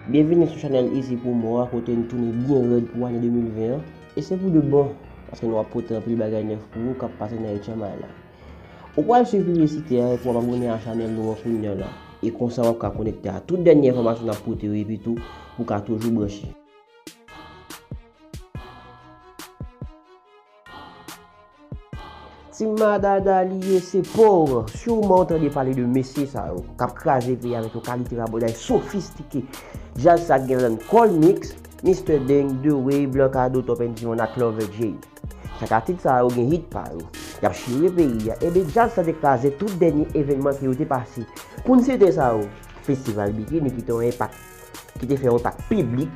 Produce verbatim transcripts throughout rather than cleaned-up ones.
Byenvini sou chanèl Easy Promo a, kote n tounen byen rèd pou ane de mil ven an. E se pou de bon, paske nou ap pote anpil bagay nèf pou ou k ap pase nan H M I la. Ou pral swiv piblisite a epi w ap abòne a chanèl nou an kounye a la. E konsa w ap ka konekte a tout dènye enfòmasyon n ap pote yo epi tou, pou w ka toujou branche. Team Madada li ye, se pa w. Siman w tande pale de mesye sa yo k ap kraze peyi avèk yon kalite raboday sofistike. Djaz sa gen ladan Cole Mix, Mister Deng, The Way, Blankado, Top and Dimon ak Lover J. Chak atis sa yo gen hit pa yo. Y ap chire peyi a. Ebyen, djaz sa te kraze tout dènye evènman ke yo te pase. Pou n site sa yo, Festival Bikini ki te yon enpak, ki te fè yon enpak piblik,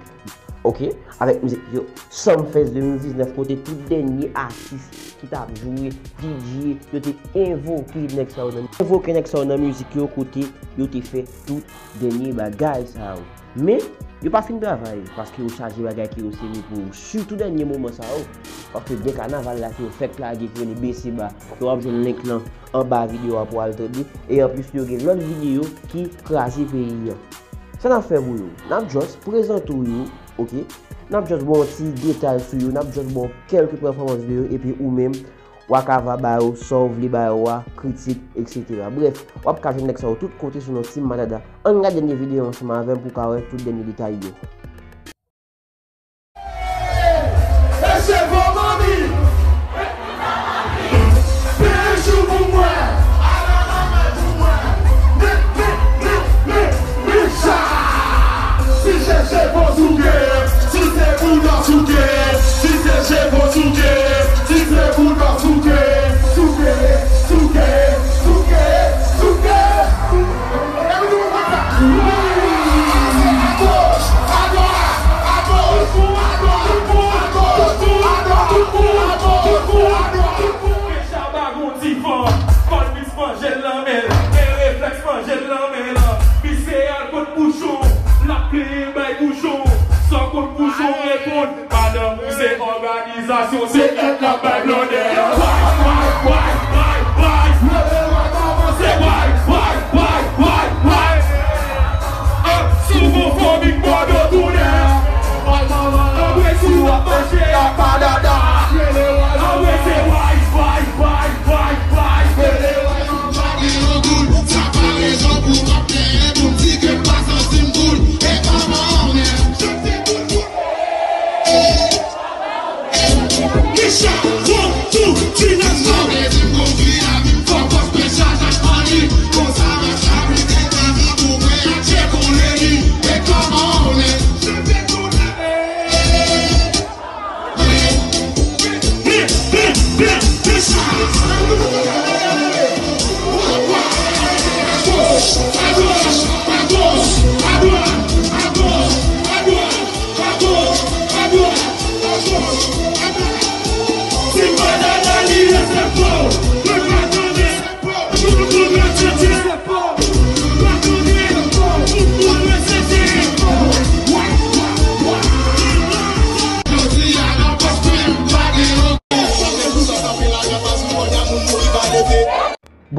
oke, avèk mizik yo, Sumfest de mil diznèf, kote tout dènye atis ki t ap jwe, D J, yo te envoke nèg sa yo nan, envoke nèg sa yo nan mizik yo, kote yo te fè tout dènye bagay sa yo. Men, yo pa fin travay, paske yo chaje bagay ke yo sere pou yo, sitou dènye moman sa yo, paske gen kanaval la ke yo fèk lage ki rele Beseba, ke w ap jwenn link lan anba videyo a pou w al tande, e anplis yo gen lòt videyo ki kraze peyi a. Sa n ap fè pou yo? N ap just prezante w yo, oke? N ap just ba w yon ti detay sou yo, n ap just ba w kèlke pèfòmans de yo, epi ou menm, w a ka va ba yo sa w vle ba yo a, kritik, etsetera. Brèf, w ap ka jwenn nèg sa yo tout kote sou non Team Madada. Ann gade dènye videyo ansanm avè m pou w ka wè tout dènye detay yo. Shabba gon ti van, Cole Mix manje l nan men l, e Reflèks manje l nan men l. Misye al kot bouchon, l ap plenyen bay bouchon, san kot bouchon reponn. Madanm ou se òganizasyon, se èd l ap bay blòdè. Why, why, why, why, why? Mwen se why, why, why, why, why? Ah, si w gon fòmik bòdò tounen. Anmwe si w ap mache ak Madada. Anmwe se why, why, why, why, why? Sa pa rezon pou m ap plenyen, pou m di ke m pa santi m cool. E kòman w menm? Misha, one, two, three, let's go.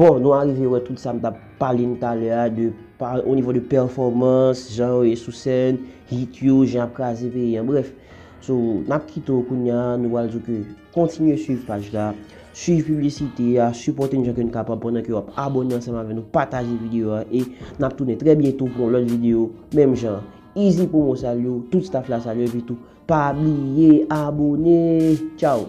Bon, nou arive wè tout sa m t ap pale n talè a de pa, o nivo de pèfòmans, jan yo ye sou sèn, hit yo, jan y ap kraze peyi an. Brèf, so, n ap kite w kounye a, nou pral di w ke kontinye swiv paj la, swiv piblisite a, sipòte n jan ke n kapab pandan ke w ap abòne ansanm avè nou, pataje videyo a, e n ap tounen trè byento pou yon lòt videyo, menm jan. Easy Promo salye w, tout staff la salye w, epi tou, pa bliye abòne. Tchaw!